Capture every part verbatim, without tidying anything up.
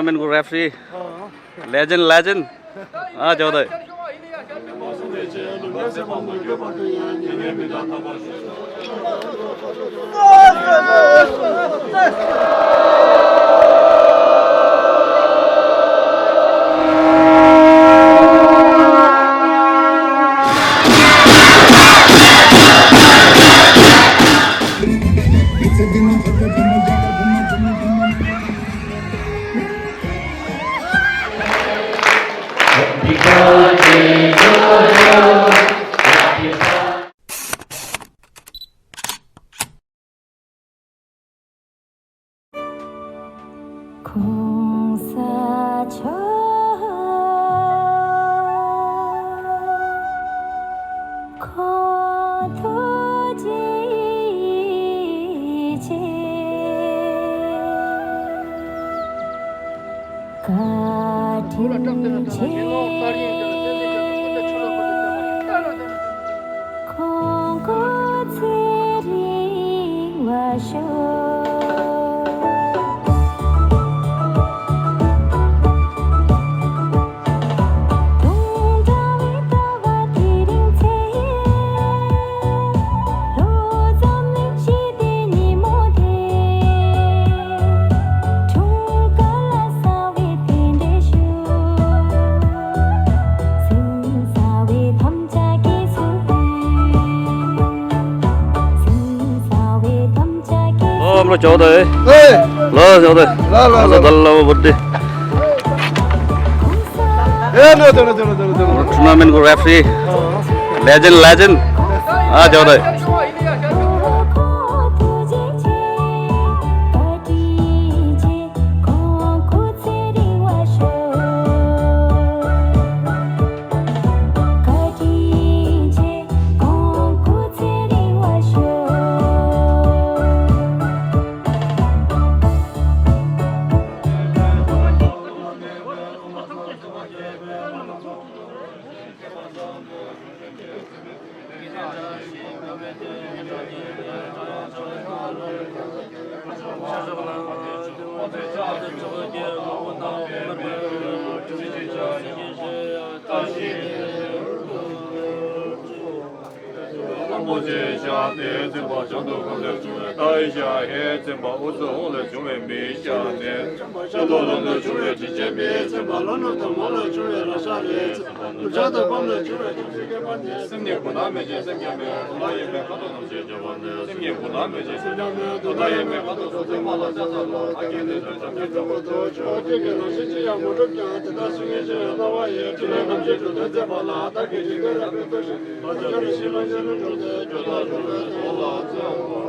Tournament གི་referee legend legend. ཨ་ཇོ་དེ། གོང་ས་མཆོག་ཁོང་ཐུགས་རྗེ་ཆེ། བཀའ་དྲིན་ཆེ། ཁོང་སྐུ་ཚེ་རིང་བར་ཤོག་དུང་འདྲ་བའི་ལྟ་བ་དེ་རིང་ཚེ། ལྷོ་འཛམ་གླིང་ཞི་བདེའི་ཉིན་མོ་དེ། འཁྲུངས་སྐར་ལ་གསོལ་བའི་རྟེན་འབྲེལ་ཞུ། གཟིགས་གསལ་བའི་ཐམས་ཅད་ཀྱིས་གཟིགས། གཟིགས་གསལ་བའི་ཐམས་ཅད་ཀྱིས། ཨོ་མ་ཇོ་དེ། ཨེ། ལ་ཇོ་དེ། ལ་ལ་ལ་ལ་ལ་བུ་དེ། ཨེ་ནོ་དེ་ནོ་དེ་ནོ་དེ་ནོ་དེ་ནོ། Tournament གི་referee legend legend. ཨ་ཇོ་དེ། རིན་པོ་ཆེ་ཞབས་པད་བརྟན་པ་བྱང་དུ་གོམས་ལས་བྱུང་བའི་ཏཱའི་ཞབས་ཧས་བཙན་པ་ཨུ་ཚུགས་ཧོང་ལས་བྱུང་བའི་མིའི་ཞབས་ནས། ཤ་ལོ་ལོ་ལས་བྱུང་བའི་དྲིན་ཅན་མིའི་བཙན་པ་ལོ་ནུ་ཐུང་མོ་ལས་བྱུང་བའི་ར་ཤ་རེད། ནུབ་བྱང་དུ་ཕམ་ལས་བྱུང་བའི་ཁྱིམ་མཚེས་སྐྱེས་པ་ནི། སེམས་ཉིད་གོས་དཀར་མེ་ལྕེ་སེམས་རྒྱ་མེ་དུག་ལྔ་ཡི་མེ་ཁ་དོག་ཐམས་ཅད་ཁྱབ་པ་ནི། སེམས་ཉིད་གོས་དཀར་མེ་ལྕེ་སེམས་རྒྱ་མེ་དུག་ལྔ་ཡི་མེ་ཁ་དོག་སོགས་ཚད་མ་ལ་ཤ་ཚ་ལོ། ཨ་ཀྱེ་ནི་དོན་ཐམས་ཅད་ཁྱབ་པ་དོ་ཆོག་ཁྱེད་ཀྱི་ནང་བཞིན་ཅི་ཡང་མ་གྲུབ་ཀྱང་། དེ་ལྟར་གཟུགས་བརྙན་ཤེས་ཡོན་སྣང་བ་ཡིས། ཕྲིན་ལས་ཐམས་ཅད་གྲུབ་སྟོན་མཛད་པ་ལ། བདག་གིས་བྱིན་གྱིས་རློབ་པའི་བཀྲ་ཤིས་ཤིང་རྟ་ཞལ་ལ་བཞུགས་ཏེ། སྐྱོ་ལ་འགྲོ་བའི་དོན་ལ་བརྩོན་པ།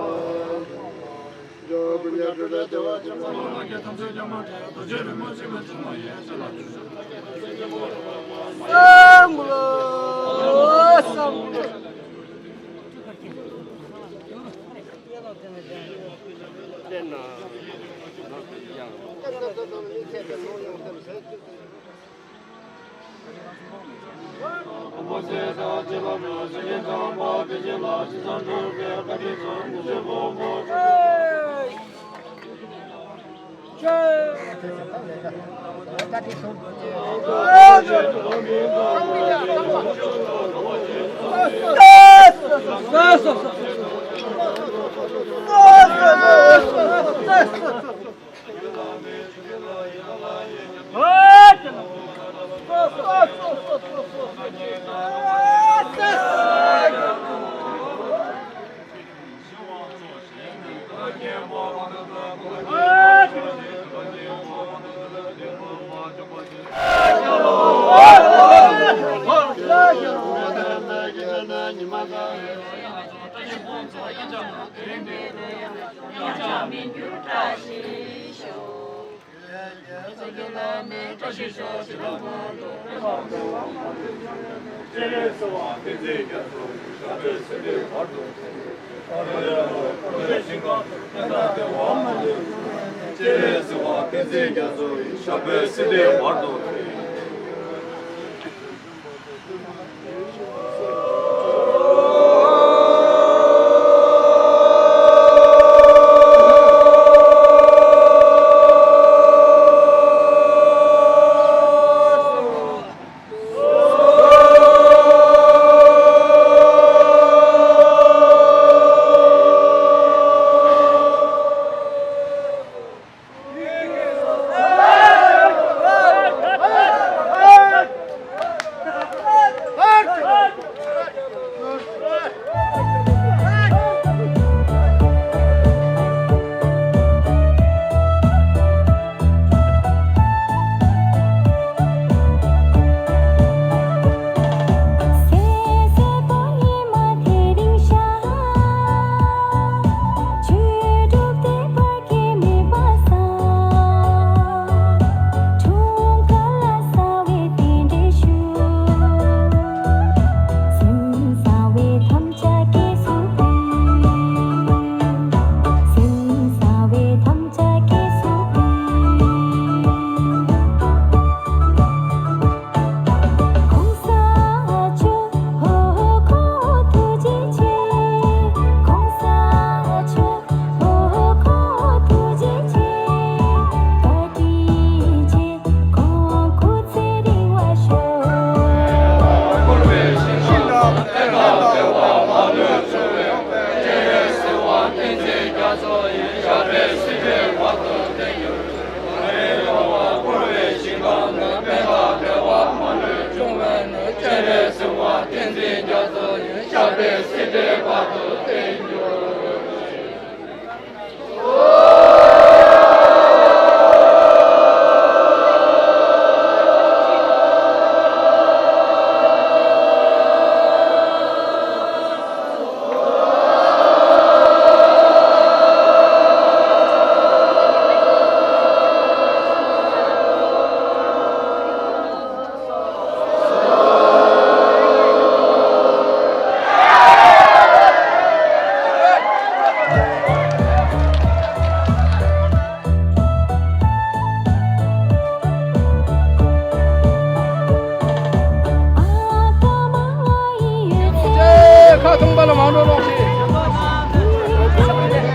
ཁ་ཐུང་པ་ལ་མང་འགྲོ་ལོག་ཤེས། ཁ་ཐུང་ཤེས་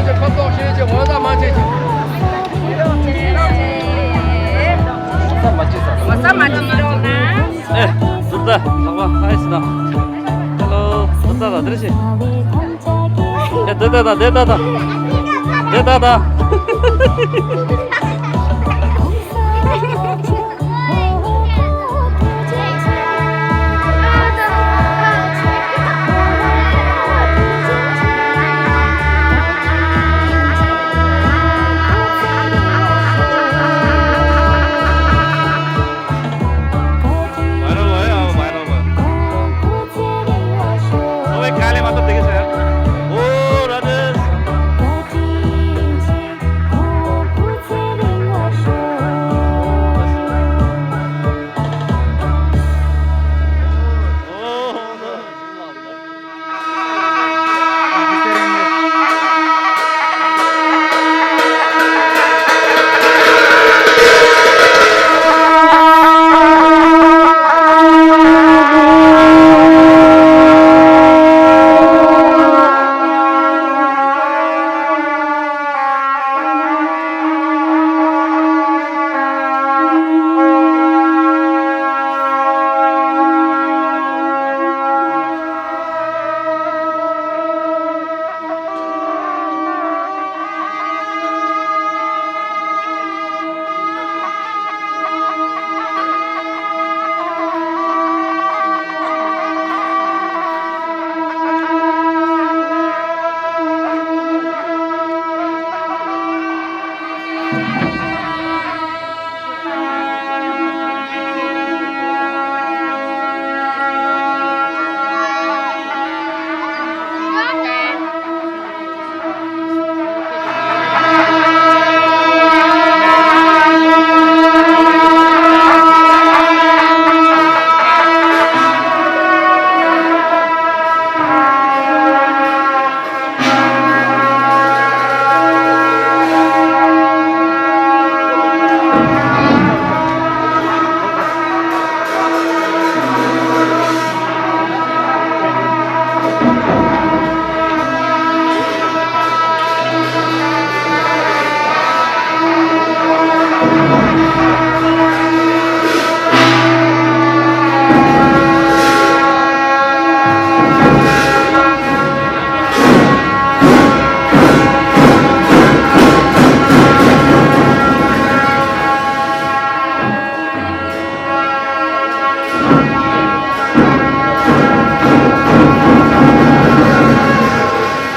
ཀྱི་ཁ་ཐོག་ཤེས་ཀྱི་ངོ་ཚ་མ་བྱེད་ཀྱི། ངོ་ཚ་མ་བྱེད་ས། ངོ་ཚ་མ་བྱེད་རོགས་གནང་། ཨེ། ཟུར་ལྟ་ལག་པ་ཧའི་ཟེར་དང་། ཧེ་ལོ། ཟུར་ལྟ་ལ་འདིར་ཤེས། ཨེ། འདི་ལྟ་དང་འདི་ལྟ་དང་། འདི་ལྟ་དང་།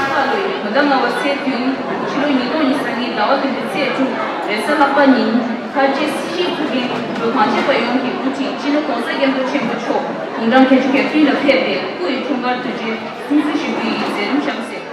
ད་ལོའི་བོད་ཟླ་ལྔ་པ་ཚེས་བདུན། ཕྱི་ལོ་ཉིས་སྟོང་ཉི་ཤུ་རྩ་གཉིས་ཟླ་བ་བདུན་པའི་ཚེས་དྲུག་རེས་གཟའ་ལྷག་པ་ཉིན། ཁ་ཆེ་སྲིད་སྤྱི་ཚོགས་ཀྱི་འགོ་ཁྲིད་གང་ཆེ་བ་ཡོངས་ཀྱིས་དབུ་ཁྲིད་སྤྱི་ནོར་༸གོང་ས་༸སྐྱབས་མགོན་ཆེན་པོ་མཆོག་དགུང་གྲངས་བརྒྱད་ཅུ་གྱ་བདུན་ལ་ཕེབས་ཏེ་སྐུ་ཡི་འཁྲུངས་སྐར་དུས་ཆེན་སྲུང་བརྩི་ཞུ་རྒྱུ་ཡི་མཛད་རིམ་བཞག་ཟིན།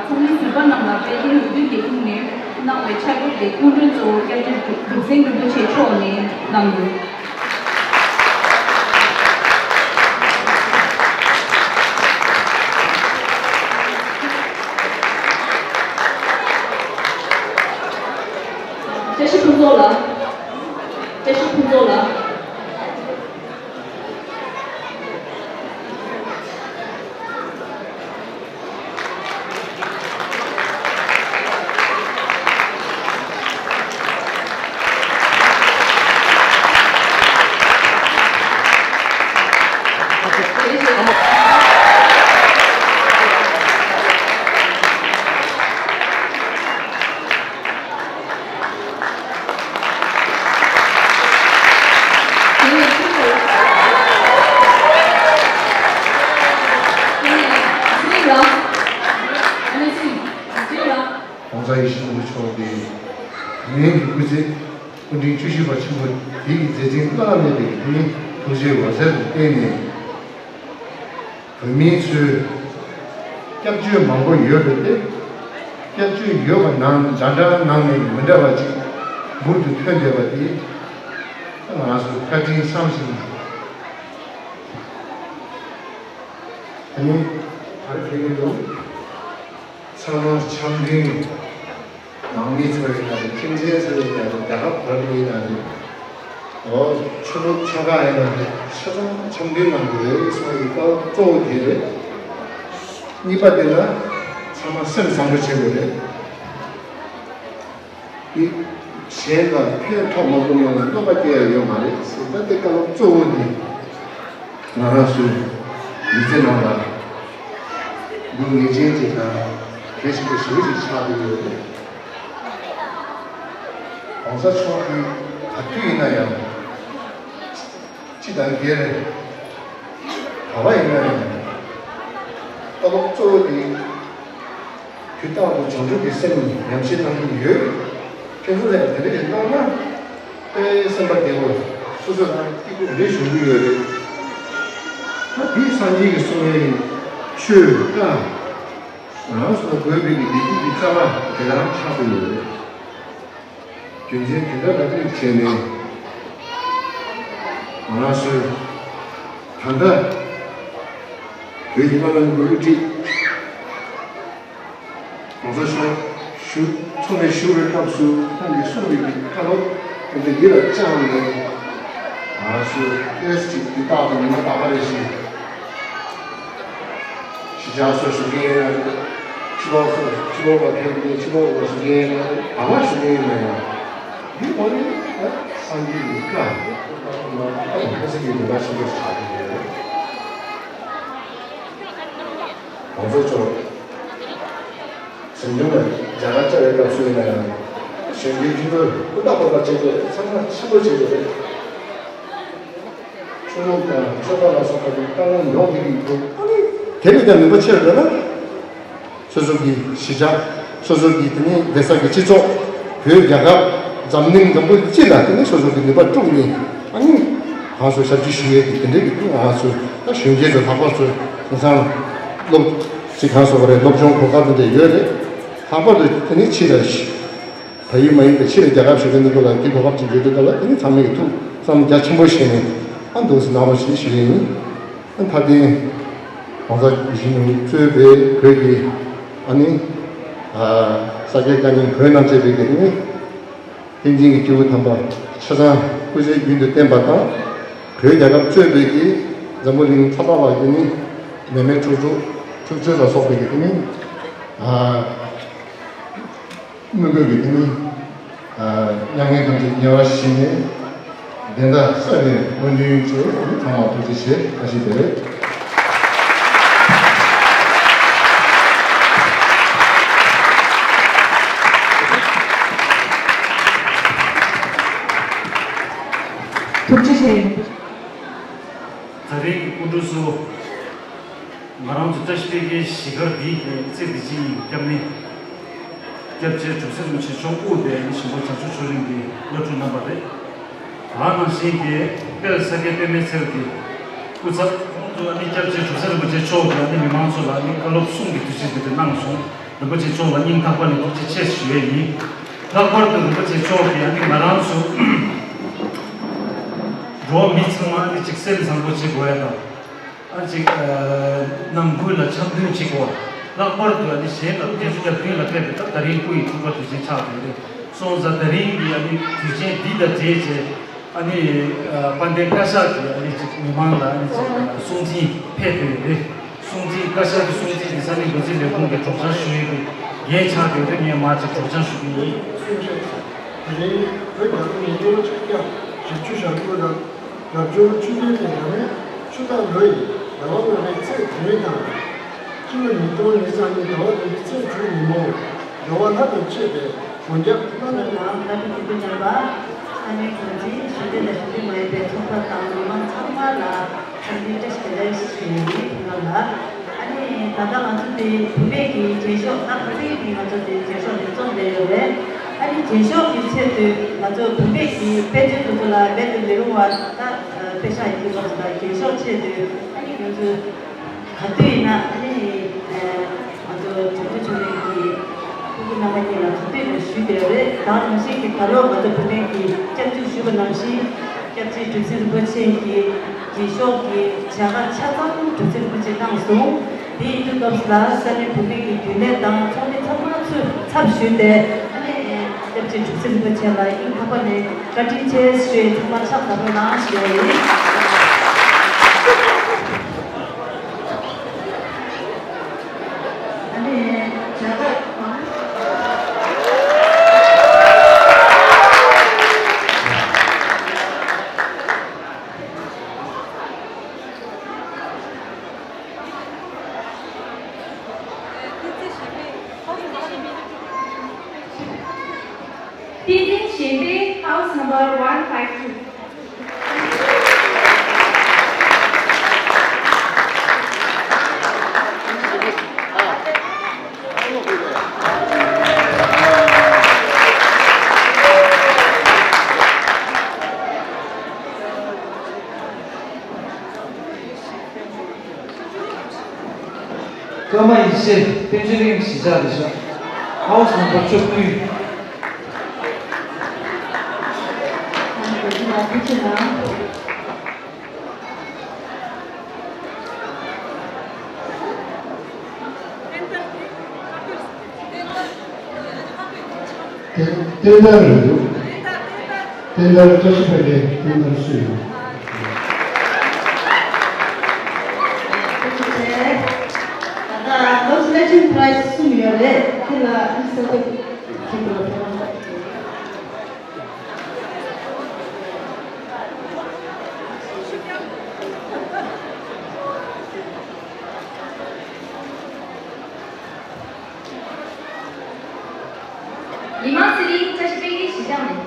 ཚོགས་མི་ཟུར་པ་རྣམས་ལ་དཔལ་ལྡན་འོས་བསྡུ་ལས་ཁུངས་ནས་གནང་བའི་ཕྱག་རོགས་དེ་སྐུ་མགྲོན་གཙོ་བོ་སྐྱབས་རྗེ་འབྲུག་སེང་རིན་པོ་ཆེ་མཆོག་ནས་གནང་ཡོད། བཀྲ་ཤིས་ཕུན་ཚོགས་ལགས། བཀྲ་ ཕུན་ཚོགས་ལགས། ༸གོང་ས་ཡིད་བཞིན་ནོར་བུ་མཆོག་གི་ངའི་སྐུ་ཚེ་སྐུ་ཕྲེང་བཅུ་བཞི་པ་ཆེན་པོ་དེ་ཡི་མཛད་འཕྲིན་བླ་ན་མེད་པའི་དེ་ནི་ཐུགས་རྗེའི་འོད་ཟེར་དུ་བརྟེན་ནས། བོད་མི་ཚོས་སྐྱབས་བཅོལ་མང་པོ་ཡོད་པ་སྟེ། སྐྱབས་བཅོལ་ཡོད་པ་ནང་འདྲ་འདྲ་ནང་ནས་མི་འདྲ་བ་ཅིག་འབུར་དུ་ཐོན་བསྡད་པ་དེ་ང་རང་ཚོ་བཀའ་དྲིན་བསམ་བཞིན། ད་ནི་ད་རེས་ཕེབས་ཀྱི་འདུག་ཚང་མ་འཆམ་མཐུན། ནང་མི་ཚོ་ཡིན་ན་རེད། ཁྱིམ་མཚེས་ཚོ་ཡིན་ན་རེད། རྒྱལ་ཁབ་བར་དུ་ཡིན་ན་རེད། འོ་ཆོས་ལུགས་ཆོལ་ཁ་ཡིན་ན་རེད། ཆ་ཚང་འཆམ་མཐུན་གནང་དགོས་རེད་གསུངས་པའི་བཀའ་སློབ་གཙོ་བོ་དེ་རེད། གཉིས་པ་དེ་ལ་ཚང་མ་སེམས་བཟང་པོ་བྱེད་དགོས་རེད། འདི་གཞན་ལ་ཕན་ཐོགས་མ་ཐུབ་ན་ཡང་གནོད་པ་སྐྱེལ་ཡ་ཡོད་མ་རེད་ཟེར་ད་ལྟའི་བཀའ་སློབ་གཙོ་བོ་འདི། ང་རང་ཚོའི་མི་ཚེ་ནང་ལ་སྡུག་བསྔལ་ཅན་གྱི་དང་གལ་ཆེན་པོ་ཞེ་པོ་ཅིག་ཆགས་བསྡད་ཡོད་རེད། ༸གོང་ས་མཆོག་གིས་ག་དུས་ཡིན་ན་ཡང་སྤྱི་དང་སྒེར་ག་པར་ཡིན་ན་ཡང་བཀའ་སློབ་གཙོ་བོ་དེ། དུས་རྟག་ཏུ་བྱང་ཆུབ་ཀྱི་སེམས་ཉམས་བཞེས་གནང་གི་ཡོད། ཁྱེད་ཚོ་ལ་དེ་འདྲ་ཞིག་གནང་ན་དཔེ་སེམས་པ་བདེ་པོ། སོ་སོ་རང་སྐྱིད་པོ་རེ་བྱུང་གི་ཡོད་རེད། ད་འདི་སངས་རྒྱས་ཀྱིས་གསུངས་པའི་ཆོས་བཀའ། ང་རང་ཚོ་ལ་དགོས་པའི་གི་བདེ་སྐྱིད་ཀྱི་རྩ་བ་དེ་ག་རང་ཆགས་ཀྱི་ཡོད་རེད། རྒྱུ་མཚན་དེ་འདྲ་ལ་དམིགས་བྱས་ནས་ང་རང་ཚོས་ད་ལྟ་བོད་ཀྱི་བླ་ན་མེད་པའི་བླ་སྤྲུལ་༸གོང་ས་མཆོག་བཞུགས་འཚོ་གནས་བཞུགས་པའི་སྐབས་སུ་ཁོང་གིས་གསུངས་པའི་བཀའ་སློབ་དེ་འདྲ་ཡིད་ལ་བཅངས་ནས་ང་ཚོས་ཏོག་ཙམ་ཅིག་དུས་རྟག་ཏུ་ཉི་མ་རྟག་པ་རེ་བཞིན་གཞིས་ཆགས་སོགས་ཞུ་མཁན་ཡིན་ན་རེད། ཕྱི་ལོགས་སུ་ཕྱི་ལོགས་ལ་ཕེབས་མཁན་ཕྱི་ལོགས་ལ་ཞུ་མཁན་ཡིན་ན་རེད། ག་པར་ཞུ་མཁན་ཡིན་ན་ཡང་འདི་ངོ་རེ་ད་སངས་རྒྱས་ཀྱི་བཀའ་ཁ་སང་གི་ལུང་པ་ཆེན་པོ་ཞིག་ཆགས་ཀྱི་ཡོད་རེད། ༸གོང་ས་མཆོག་གཟིམ་ཆུང་ལ་མཇལ་ཁ་བཅར་བའི་སྐབས་སུ་ཡིན་ན་ཡང་གཞོན་སྐྱེས་ཁྱོད་ཚོར་སྐུ་ལྟ་བག་ལྟ་བྱེད་དགོས། ཚང་མ་ཆེན་པོ་བྱེད་དགོས་རེད། ཆོས་ལུགས་དང་ཆོལ་ཁ་ལ་སོགས་པ་དེ་ལྟ་ན་ཉོག་གི་རིགས་འདུག་ཨ་ནི་དེ་ལས་ཀྱང་ནུས་པ་ཆེ་རུ་འགྲོ་ན། སོ་སོ་གི་གཞིས་ཆགས་སོ་སོ་གི་དེ་ནི་བསྡད་ས་གི་སྤྱི་ཚོགས་བོད་རྒྱལ་ཁབ་འཛམ་གླིང་འཛམ་བུ་སྤྱི་ལ་དེ་ནི་སོ་སོ་གི་ནུས་པ་སྤྲུགས་ནས་ཨ་ནི་ང་ཚོ་ཞབས་ཕྱི་ཞུ་ཡས་ཀྱི་དེ་འདྲའི་གི་ང་ཚོ་ད་གཞོན་སྐྱེས་ཚོ་ལྷག་པར་ཚོ་དེང་སང་སློབ་ཅིག་གང་སོགས་རེད། སློབ་སྦྱོང་གོ་སྐབས་དེ་འདྲ་ཡོད་རེད། ལྷག་པར་དུ་དེ་ནི་ཕྱི་ལ་ཕ་ཡུལ་མ་ཡིན་པའི་ཕྱི་ལ་རྒྱལ་ཁབ་ཞུ་མཁན་འདི་ཚོ་ལ་དེ་གོ་སྐབས་ཅིག་ཡོད་དུས་སྐབས་ལ་དེ་ནི་ཚང་མས་ཀྱི་ཐུགས་བསམ་རྒྱ་ཆེན་པོ་བཞེས་ནས་ཨ་འདུག་སེ་གནང་རོགས་ཞེས་ཞུ་ཡས་ཡིན། ཨ་མཐའ་དེ་༸གོང་ས་ཡིད་བཞིན་ནོར་བུ་གཙོས་པའི་བོད་ཀྱི་ཨ་ནི་ས་སྐྱའི་བཀའ་རྙིང་བོན་རྣམ་བཅད་པའི་གི་ནི་བསྟན་འཛིན་གྱི་སྐྱེས་བུ་དམ་པ་ཆ་ཚང་སྐུ་ཚེ་རྒྱུན་དུ་བརྟན་པ་དང་། བོད་རྒྱལ་ཁབ་གཙོས་པའི་གི་འཛམ་བུ་གླིང་མཐའ་དག་ལ་གི་ནི་ནད་མེད་ཕྱུགས་ཚོགས་ཕྱུགས་འཚོ་ལ་སོགས་པའི་གི་ནི་ཨ། དངོས་པོའི་གི་དེ་ནི་མྱ་ངན་ཐམས་ཅད་ཉེ་བར་ཞི་ནས་བདེན་མཐའ་གསལ་བའི་སྨོན་འདུན་བཅས་ཚང་མར་ཐུགས་རྗེ་ཆེ། བཀྲ་ཤིས་བདེ་ལེགས། ཐུགས་རྗེ་ཆེ། ད་རེས་ཀྱི་སྐུ་མགྲོན་ཚོ། ང་རང་ཚོ་བཀྲ་ཤིས་པའི་གཞིས་སྒར་འདིའི་རྩེ་འདི་ཅིའི་སྐྱབས་གནས་སྐྱབས་རྗེ་གྲུབ་ཚེ་རིན་པོ་ཆེ་མཆོག་དབུས་པའི་ཨ་ནི་ཞིང་པ་བྱང་ཆུབ་ཆོས་གླིང་གི་བླ་སྤྲུལ་རྣམ་པ་རེད། ད་ནང་བཞིན་གྱི་དཔལ་ས་སྐྱའི་པདྨའི་ཚལ་གྱི་སྐུ་ཚབ་ཁོང་ཚོ་ཨ་ནི་སྐྱབས་རྗེ་གྲུབ་ཚེ་རིན་པོ་ཆེ་མཆོག་གིས་ཨ་ནི་མི་མང་ཚོ་ལ་ཨ་ནི་བཀའ་སློབ་གསུང་གི་དུས་ཚོད་དེ་འདྲ་གནང་སོང་། རིན་པོ་ཆེ་མཆོག་ལ་སྙིང་ཐག་པ་ནས་ཐུགས་རྗེ་ཆེ་ཞུ་ཡས་ཡིན། ལྷག་པར་དུ་རིན་པོ་ཆེ་མཆོག་གིས་ཨ་ནི་ང་རང་ཚོ་འགྲོ་བ་མི་ཚང་མ་ཨ་ནི་ཅིག་སེམས་བཟང་པོ་བྱེད་དགོས་ཡ་དང་། ཨ་ཅིག་ནང་ཁུལ་ལ་འཆམ་མཐུན་བྱེད་དགོས། ལྷག་པར་དུ་ཨ་ནི་གཞན་ལ་སྐྱོན་བརྗོད་ཀུན་ལ་ཕེབས་པའི་སྐབས་ད་རིང་སྐུ་ཡི་ཐུགས་ཀ་དུས་ཆེན་ཆགས་ཡོད་རེད། སོང་ཙང་ད་རིང་གི་ཨ་ནི་དུས་ཆེན་འདི་དང་འབྲེལ་བྱས། ཨ་ནི་དཔལ་ལྡན་བཀའ་ཤག་གིས་ཨ་ནི་ཅིག་མི་མང་ལ་ཨ་ནི་ཅིག་སྲུང་བརྩི་ཕེབས་ཡོད་རེད། སྲུང་བརྩི་བཀའ་ཤག་གི་སྲུང་བརྩི་དེ་ས་གནས་འགོ་འཛིན་ལས་ཁུངས་ཀྱི་གྲོགས་ཆང་ཞུ་ཡས་ཀྱི་འགན་ཆགས་ཡོད་དུས་ངས་མར་ཅིག་གྲོགས་ཆང་ཞུ་གི་ཡིན། དེ་རིང་བོད་རྒྱལ་ལོ་ཉིས་སྟོང་ཆིག་བརྒྱ་བཞི་བཅུ་ཞེ་དགུ་ལ་རབ་བྱུང་ཆུ་འབྲེལ་ནས་ཡང་མེད་ཆུ་སྟག་ལོ་ཡི་ཟླ་བ་ལྔ་པའི་ཚེས་བདུན་དང་། སྤྱི་ལོ་ཉིས་སྟོང་ཉི་ཤུ་རྩ་གཉིས་ཟླ་བ་བདུན་པའི་ཚེས་དྲུག་ཉིན་མོ། ཟླ་བ་ལྷ་དང་བཅས་པའི་སྒོ་རྒྱབ་བླ་ན་མེད་པ། བླ་མའི་སྐྱེས་བུ་རྣམ་པ། ས་གནས་འགོ་འཛིན་གཞོན་སྐྱེས་དང་གཞོན་སྐྱེས་མ་ཡིན་པའི་ཚོགས་པ་དང་མི་མང་ཚང་མ་ལ་འཚམས་འདྲི་བཀྲ་ཤིས་བདེ་ལེགས་ཞུ་ཡི་ཡིན་ཁོང་རྣམས་ལ། ཨ་ནི་ད་ལྟ་ང་ཚོ་དེ་བུད་མེད་ཀྱི་རྒྱན་ཤོག་ད་ཁ་སང་གི་ང་ཚོ་དེ་རྒྱན་ཤོག་དེ་བཙོང་བསྡད་ཡོད་རེད། ཨ་ནི་རྒྱན་ཤོག་གི་ཆེད་དུ་ང་ཚོ་བུད་མེད་ཀྱི་དཔལ་འབྱོར་དེ་ཚོ་ལ་རྦད་དེ་མི་རུང་བ་ད་པེ་ཤག་ཡིན་གྱི་མ་སོང་ད་རྒྱན་ཤོག་ཆེད་དུ་ཨ་ནི་ང་ཚོ། ག་དུས་ཡིན་ན་ཨ་ནི་ང་ཚོ་གྲོང་ཚོ་ཆུང་འབྲིང་གི་སྤུ་གུ་རྣམ་པ་གཉིས་ལ་ག་དུས་ཡིན་ན་ཞུས་བསྡད་རེད། ད་ནང་བཞིན་གྱི་ད་ལོ་ང་ཚོ་བུད་མེད་ཀྱིས་སྐྱབས་འཇུག་ཞུས་པ་ནང་བཞིན་སྐྱབས་རྗེ་གྲུབ་ཆེན་རིན་པོ་ཆེ་གི་རྒྱན་ཤོག་གི་བྱ་དགའ་ཆ་ཚང་གྲུབ་ཆེན་རིན་པོ་ཆེས་གནང་སོང་། དེ་ཡིན་དུས་སྐབས་ལ་ས་གནས་བུད་མེད་ཀྱི་རྒྱུན་ལས་དང་ཚོགས་མི་ཚང་མ་ཚུར་ཚབ་ཞུས་ཏེ་ཨ་ནི་སྐྱབས་རྗེ་གྲུབ་ཆེན་རིན་པོ་ཆེ་ལ་སྙིང་ཐག་པ་ནས་བཀའ་དྲིན་ཆེ་ཞུ་ཡས་ཚང་མ་ཕྱག་བརྡབ་རོགས་གནང་ཞུ་ཡས་ཡིན། བསྟན་འཛིན་གཞན་ཕན། House number one five two. ཀརྨ་ཡེ་ཤེས། དཔལ་འབྱོར་གླིང་གཞིས་ཆགས་རེད་ཤག House number བཅུ་དགུ། བསྟན་དར་རེད་འདུག་བསྟན་དར་བཀྲ་ཤིས་པ་ལགས་བསྟན་དར་སུ་ཡིན། ད་ལྟ་Consolation Prize གསུམ་ཡོད་རེད། དེ་ལ་ཨི་ས་ཏུ་ཁྱེད་ལ་ཕེབས། ཉི་མ་ཚེ་རིང་། བཀྲ་ཤིས་དཔལ་གྱི་གཞིས་ཆགས་ནས།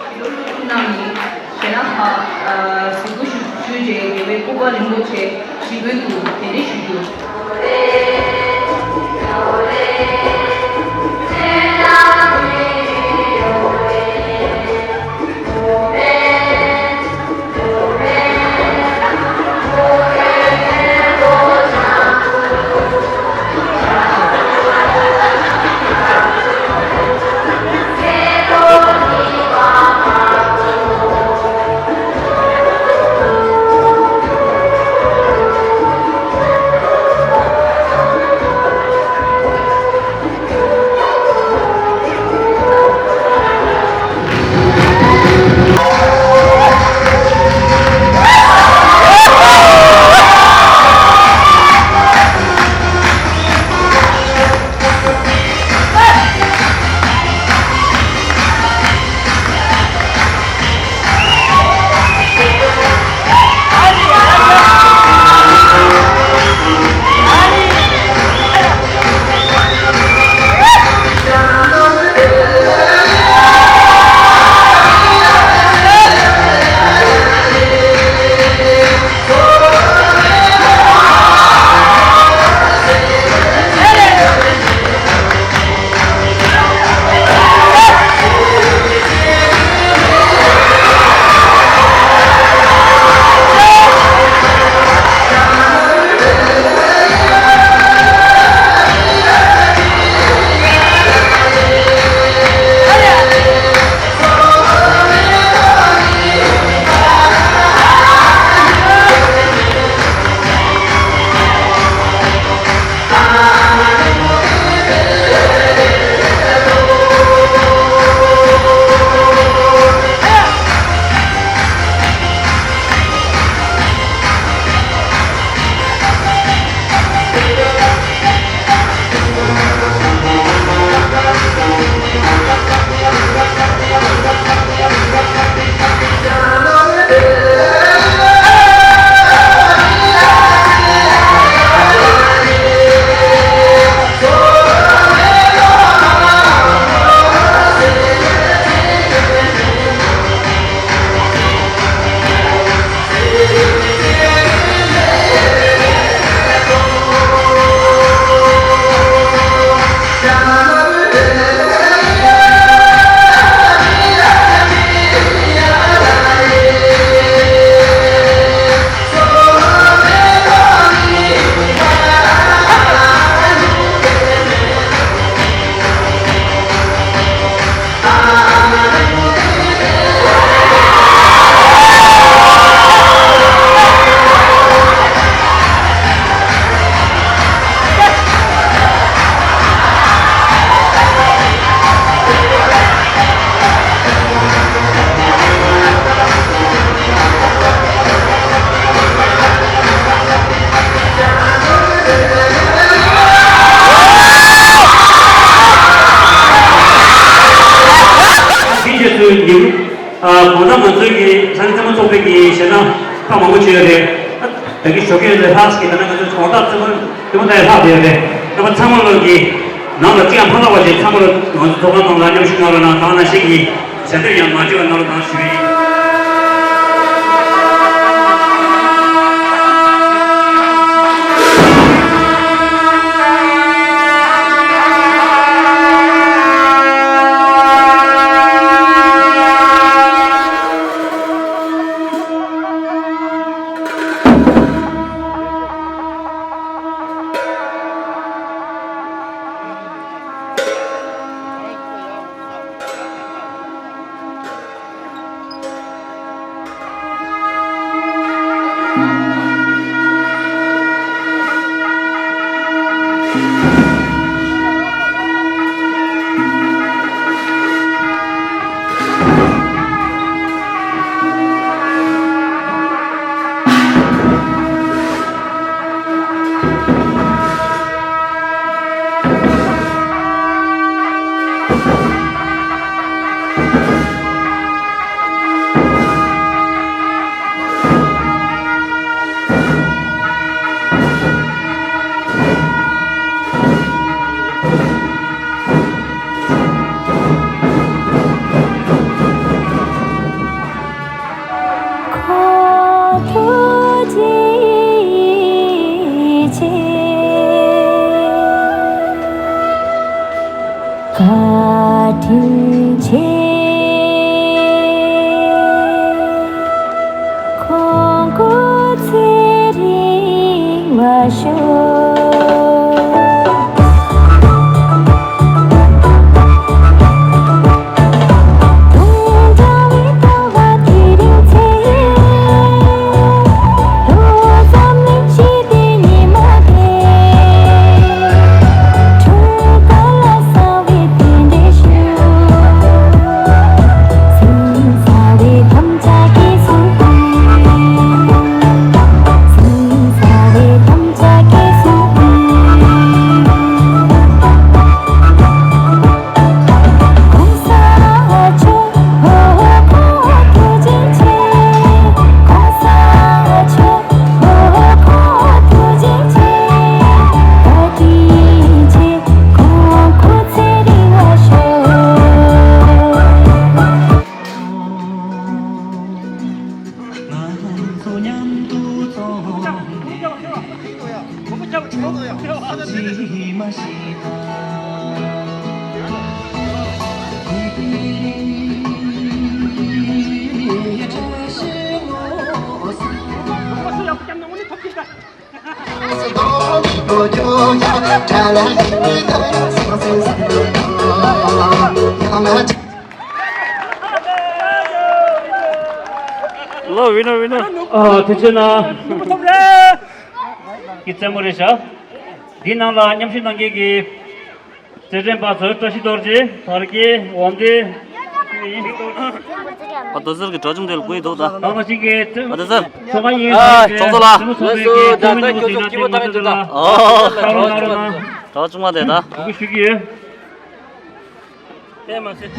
ཞི་ལུ་ཀླུ་སྒྲུབ་རྣམ་གཉིས་ཞལ་ལག་ཁག་གཟིགས་སྐོར་ཞུ་ཞུས་རྗེས་རྒྱལ་བའི་སྐུ་པར་རིན་པོ་ཆེ་ཞི་རྒོལ་དུ་གདན་འདྲེན་ཞུ་རྒྱུ། རྩེད་མོ་ཚོགས་པའི་གི་ཞལ་ལག་ཁག་མང་པོ་བྱས་ཡོད་རེད། ད་གི་ཞོགས་ཀས་ལས་ལྷག་གི་ད་ནང་ང་ཚོ་གོང་ཐག་རྩེད་མོ་རྩེད་མོ་ལྟ་ཡ་ལྷག་བསྡད་ཡོད་རེད། ད་པ་ཚང་མ་ལོ་གི་ནང་ལ་ཅི་ཡང་ཕན་ཐོགས་པ་ཞིག་ཚང་མ་ལོ་ང་ཚོ་ཚོགས་ཁང་ནང་ལ་མཉམ་ཞུགས་གནང་རོགས་གནང་། ད་ནང་བཞིན་གྱི་ཞལ་འདོན་ཡང་མ་བརྗེད་པ་གནང་རོགས་གནང་ཞུ་ཡི་ཡིན། ཁོང་ཐུགས་རྗེ་ཆེ། བཀའ་དྲིན་ཆེ། ཁོང་སྐུ་ཚེ་རིང་བར་ཤོག། ལོ་ཝི་ནར་ཝི་ནར། ཨ་ཐུགས་རྗེ་གནང་། ཀྱི་རྩེད་མོ་རེད་ཤག། འདི་ནང་ལ་མཉམ་ཞུགས་གནང་མཁན་གྱི་རྩེད་འགྲན་པ་ཚོ་བཀྲ་ཤིས་རྡོ་རྗེ། བར་གྱི་འོན་ཏེ། ཨ་རྡོ་ཟེར་གྱི་གྲོགས་ཆུང་དེ་ལ་གུས་འདུག་ད། ད་ང་ཞིག་གི་ཨ་རྡོ་ཟེར། ཚོགས་པ་ཡིན། ཨ་ཚོགས་གཙོ་ལགས། ལགས་སོ། ད་ལྟ་ཁྱོད་ཚོ་སྐྱིད་པོ་ཐག་རིང་དུ་ད། ཨོ། གྲོགས་ཆུང་མ་དེ་ད། གུས་ཞུ་གི་ཡོད། དེ་མ་ཟད།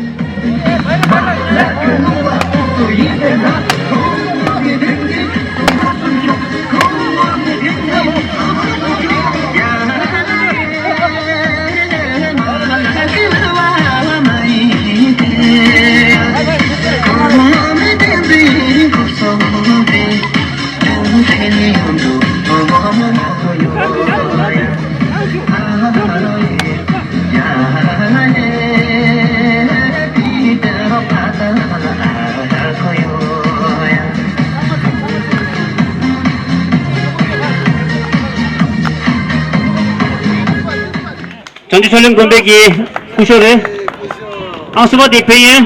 བྱང་ཆུབ་ཤོག་ལེབ་དགོན་པའི་གི་སྐུ་ཞབས་རེད། ཨང་གསུམ་པ་དེ་ཕན་ཡོན།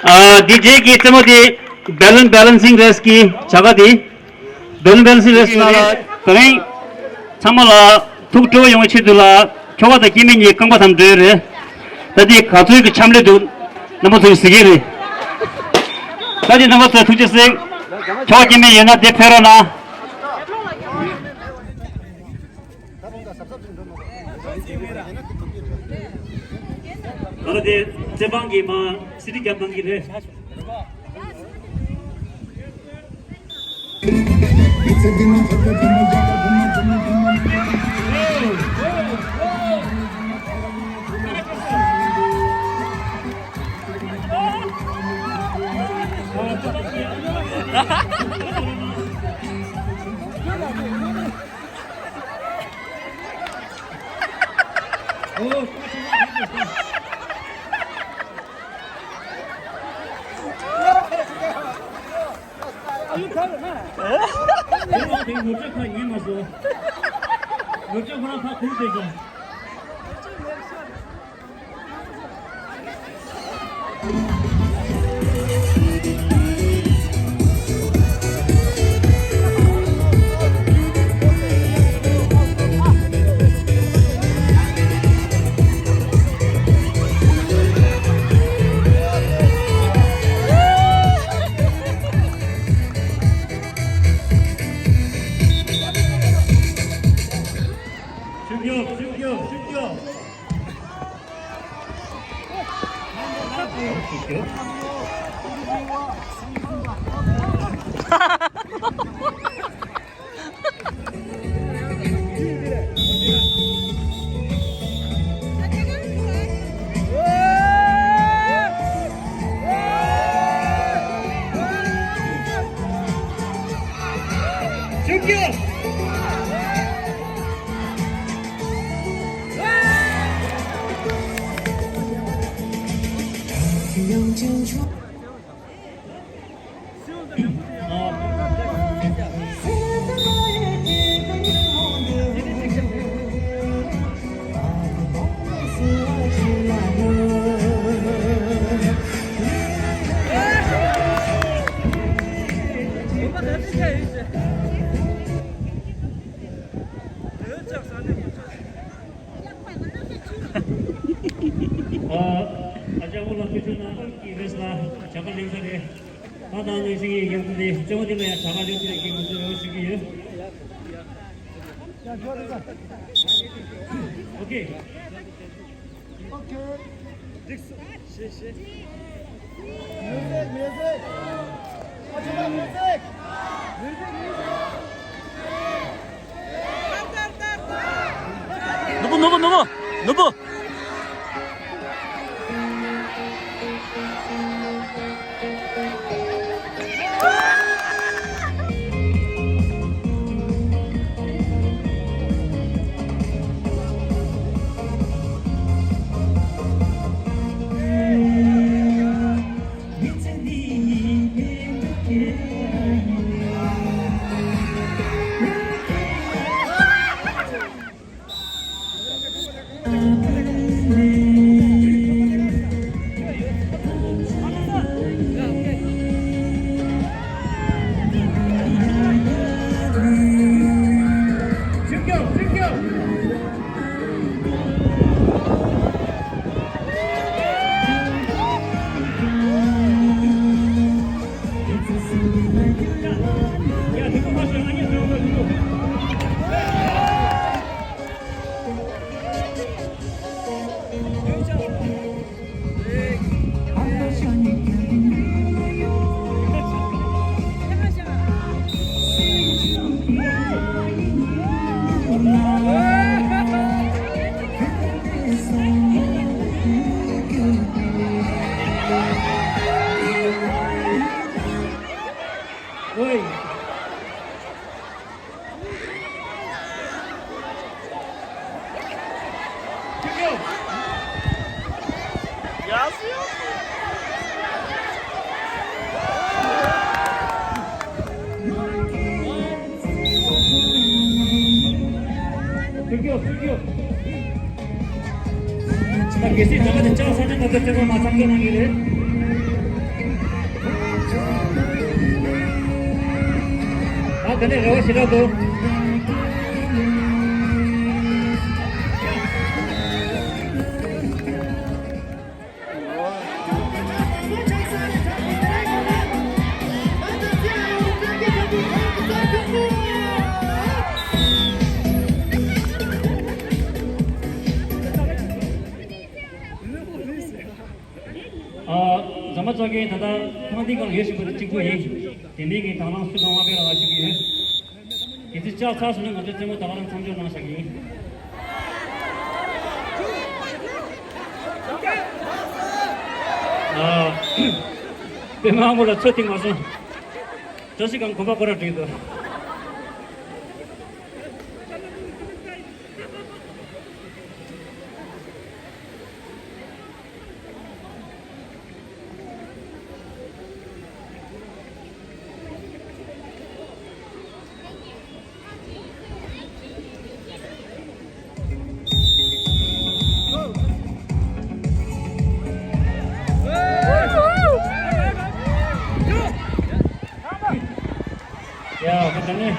ཨ་འདི་རྗེས་ཀྱི་རྩེད་མོ་དེ་བེ་ལུན་བེ་ལན་སིང་རེས་ཀྱི་བྱ་དགའ་དེ། བེ་ལུན་བེ་ལན་སིང་རེས་ནང་ལ་དེ་རིང་ཚང་མ་ལ་ཐུགས་སྤྲོ་བོ་ཡོང་བའི་ཆེད་དུ་ལ་ཁྱོ་ག་དང་སྐྱེ་དམན་གཉིས་རྐང་པ་ཐམ་འགྲོ་ཡི་རེད། ད་དེ་ག་ཚོད་ཀྱི་འཆམ་ལས་འདུག་རྣམ་པ་ཚོས་གཟིགས་ཀྱི་རེད། ད་དེ་རྣམ་པ་ཚོས་ཐུགས་རྗེ་གཟིགས། ཁྱོ་ག་སྐྱེ་དམན་ཡོད་ན་དེ་ཕེབས་རོགས་གནང་། ད་རེས་དེ་རྩེད་འབང་གི་མ། ཅི་རྒྱབ་གནང་གི་རེད། ཨ་ཡུ་ཁ་ལ་ན། དེ་ནོར་འཁྲུལ་ཁ་ཡིན་མ་སོང་། ནོར་འཁྲུལ་ཁོ་རང་ཁ་ཁུར་བསྡད་ཀྱང་། ཆུ་རྒྱོབ། ཆུ་རྒྱོབ། ཆུ་རྒྱོབ། ཆུ་རྒྱོབ། ཨ་ཅག་པོ་ལ་ཁུ་ཆུ་ནང་གི་རེས་ལ་བྱ་དགའ་ལེན་ས་རེད། ད་ད་ནང་བཞིན་ཡིན་ཡང་དེ་རྩེ་མོ་དེ་ལ་ཡང་བྱ་དགའ་ལེན་ས་རེད་ཀྱི་མི་ཚེ་རོགས་ཞུ་གི་ཡོད། ཨོ་ཁེ། ཨོ་ཁེ། འགྲིག་སོང་། ཤེས་ཤེས། མིའུ་ཟིག་མིའུ་ཟིག་ཨ་ཆུ་ལ་མིའུ་ཟིག་མིའུ་ཟིག་མིའུ་ཟིག་ནོར་བུ། ནོར་བུ། ནོར་བུ། ནོར་བུ། ཨོའི། ད་གལ་སྲིད་ད་ག་དེ་ལྕགས་ས་ཆ་ང་ཚོ་སྤྱི་པ་མ་འཚམས་སྐྱོང་གནང་གི་རེད། ད་དེ་ནས་རེ་བ་ཞེ་དྲག་འདུག་ཨ། ཚོགས་ཀྱི་ད་ལྟ་ཐང་འདི་སྒང་ཡོད་བཞིན་པ་དང་གཅིག་པུ་ཡིན། དེ་མིན་གྱི་དང་བླངས་སུ་གང་བ་སྤེལ་བ་ཞུ་གི་ཡོད། དེ་ཚེ་ལྕགས་ཚར་སོང་ན་ང་ཚོ་རྩེད་མོ་ད་ག་རང་མཚམས་འཇོག་གནང་བཞག་གི་ཡིན། ཨ། པད་མ་དབང་པོ་ལ་ཚོད་ཐིག་མ་སོང་། བཀྲ་ཤིས་སྒང་གོམ་པ་སྐོར་ར་བསྒྲིགས་འདུག་ཡ། ཧ་ད་ནི།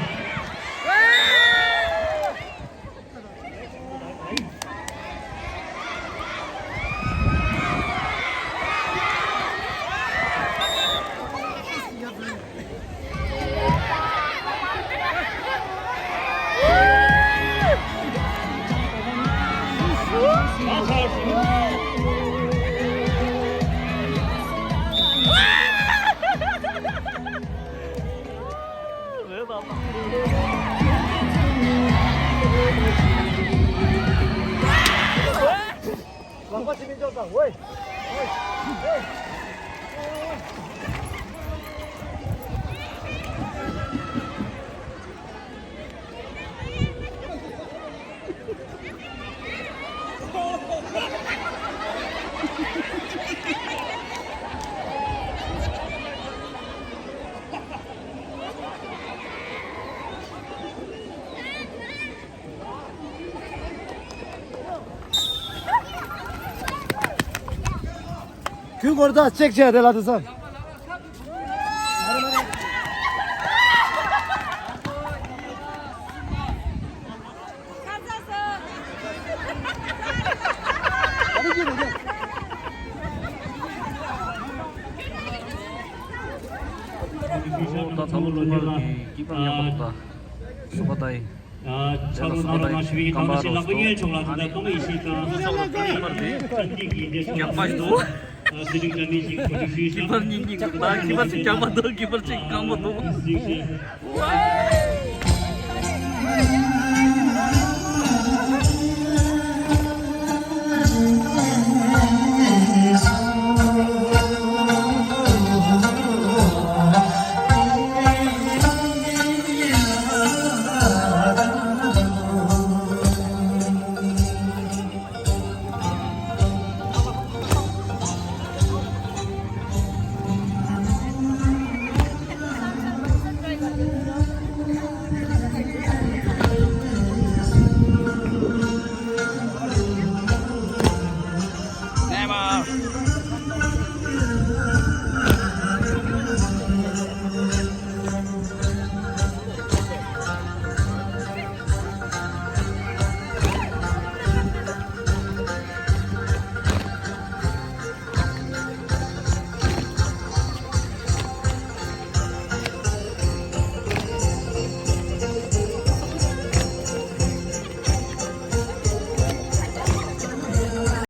ཁྱོད་སྐོར་ད་ཅེག་བྱས་དེ་ལ་དེ་ཚོ། ད་ཚ་ལོ་ལོ་ཉེར་གྱི་སྐྱིད་པ་ཉམས་པ་ད་སུ་པ་ད་ཡིན། ཨ། ཚ་ལོ་ནང་ལོ་ནང་ཞུ་བའི་ཁང་པ་ཞིག་ལག་པ་གཡས་ཕྱོགས་ལ་ད་ལྟ་སྐུ་ངོ་ཡེ་ཤེས་དང་ད་ལྟ་སྐུ་ངོ་ཡེ་ཤེས་ཀྱི་འདས་རྒྱག་པ་ཞིག་འདུག་སྲིད་སྐྱོང་རྒྱ་མི་ཞིག་གོ་སྒྲིག་ཞུས་ཤིང་། གི་པར་གཉིས་གཉིས་འདུག་ད་གི་པར་གཅིག་རྒྱག་པ་འདུག་གི་པར་གཅིག་གང་པོ་འདུག་སྲིད་སྐྱོང་།